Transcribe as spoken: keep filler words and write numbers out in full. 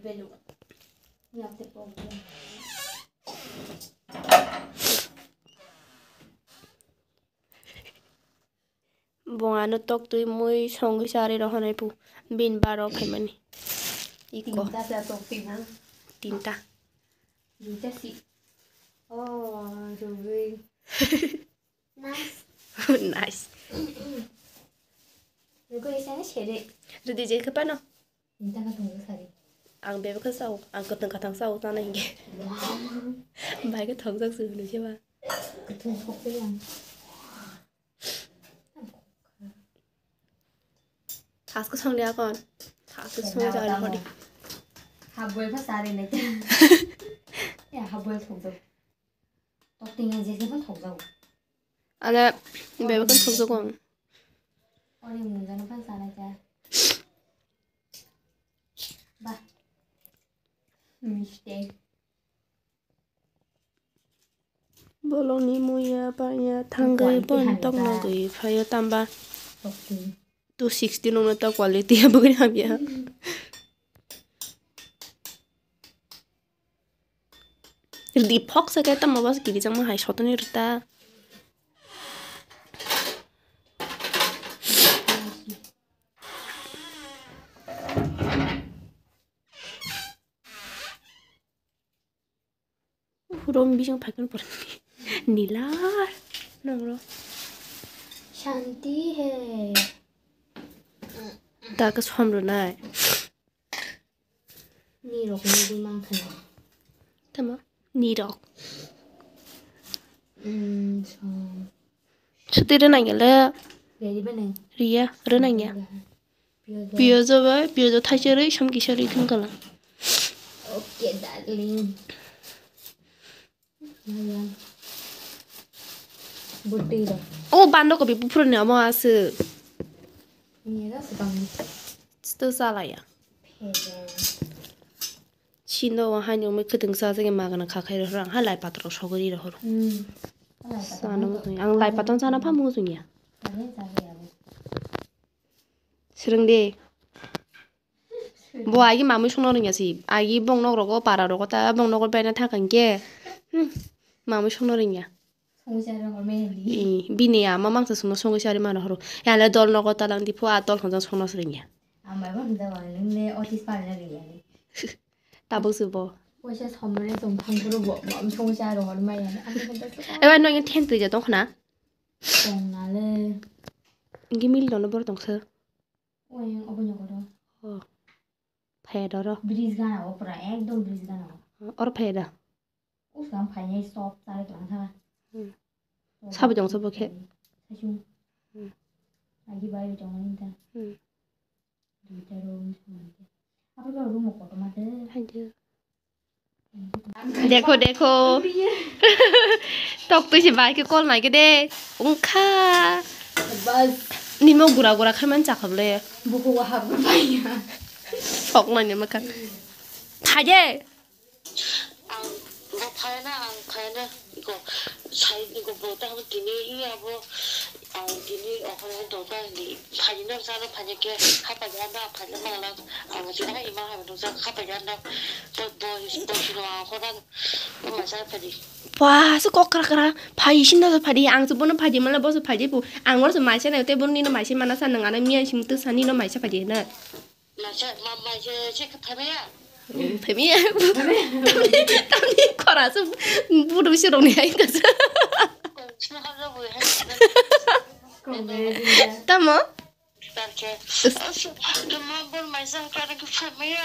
Belu. Yapte problem. Bo ano tok twi mui songwi charwi rohonai pu bin baro phaimani. Iko. Tinta ta tok twi bo. Tinta. Duita si. Oh, rugwi. Nice. Nice. Rugwi sana shere. Rudi je khapano. Tinta ka tong sari. Ang bebekhe sao, ang kwtwng kwthang sao tana hinge. Bai khe thokjak se hwnwi se ba. Kwtwng thokjak ang. Thasko songni akon. Thasko songni jagani hodi. Haboi pha sari ne. Ya haboi thokjak. Tokting yang jese pha thokjak. Ale bebekhe thokjak ang. Ori munjano pha sana ja. Ba. Mistake. Bolongni muya panya thangwi bon toknogwi phaio tamba. Two sixty nungno ta quality aboni hamya. Ridi phok se khe tamo bas kiri jangma hai sotoni rita. Room bising phaikhe pura nilar nongro. Shanti hai. Ta ka som rwnai. Nirok nugwi mankha. Tamo? Nirok. Mm, som. Suti rwnai le. Ready ba nang? Riya, rwnai ya. Piyojo. Piyojo ba, piyojo thaisa rwi, som kisa rwi thung kala. Okay, darling. Maya. Butwi rok. O bando kopi buphuru ni omo aswk. Mira swkang. Sto salaya. Phege. Chino o haino mui khwtwng sa jagwi magana kha khai rohor ang ha lai patrok sogwi ri rohor. Hmm. Sana mo tong ang lai patron sana pha mo tong ya. Ani jagwi abo. Swrwng de. Bo agi mamui songno rwngya si. Agi bong nok rogo para rogo ta bong nogo baina thang kang ke. Hmm. Mamui songno rwngya. Songwi chari hor maya di. Ih, bini ama mangsa songno songwi chari mano horo. Yale dol nogo talang di pho a dol hwnjang songno swrwngya. Amai bo hwnjang wale nung le office para na rwngya ni. Tabuk se bo. Poisa somre tong thang kuru bo mam songwi chari hor maya ni. Eba no yang then twi ja tong khna. Tong na le. Ingi mil dono bor tong se. Oy, obo nyogo do. Oh. Phaya doro. Bridge gana o pura, ekdom bridge gana o. Or phaya da. Us gam phaya stop chai tong tha. Hmm. Stop. Sabi jong sabo khe. Sachung. Hmm. Agi bai jong ni ta. Hmm. Duita room ni song ni. Apa ko room ko to mate? Hai je. Dekho, dekho. Tok twi se bai khe kol nai khe de. Wngkha. Bas. Nimo gura gura khai man chakha ble. Buku wahap bai ya. Sok nai ni makha. Thaje. Ang bo phai na, ang phai na. Iko sai iko bo ta tini iya bo. Ang tini okhorok dota ni phai no sa no phai ke ha pa ya na phai na ma la. Ang si na ima ha no sa ha pa ya na. Bo bo bo si no ang khorok. Ba, se kok kra kra, phai sino phadi, ang se bono phadi, mala boso phadi bu, ang oro se maisa na, te bono nino maisa mana sa, nang ana miya sim tu sa nino maisa phadi na. Maisa, ma, maisa, se ka phai ya. Phai ya. Tamni, tamni khora se buru se rong ni ai ka se. Sino ha lo bu ha. Tamo? Tarke. Kemabur maisa kara ke family.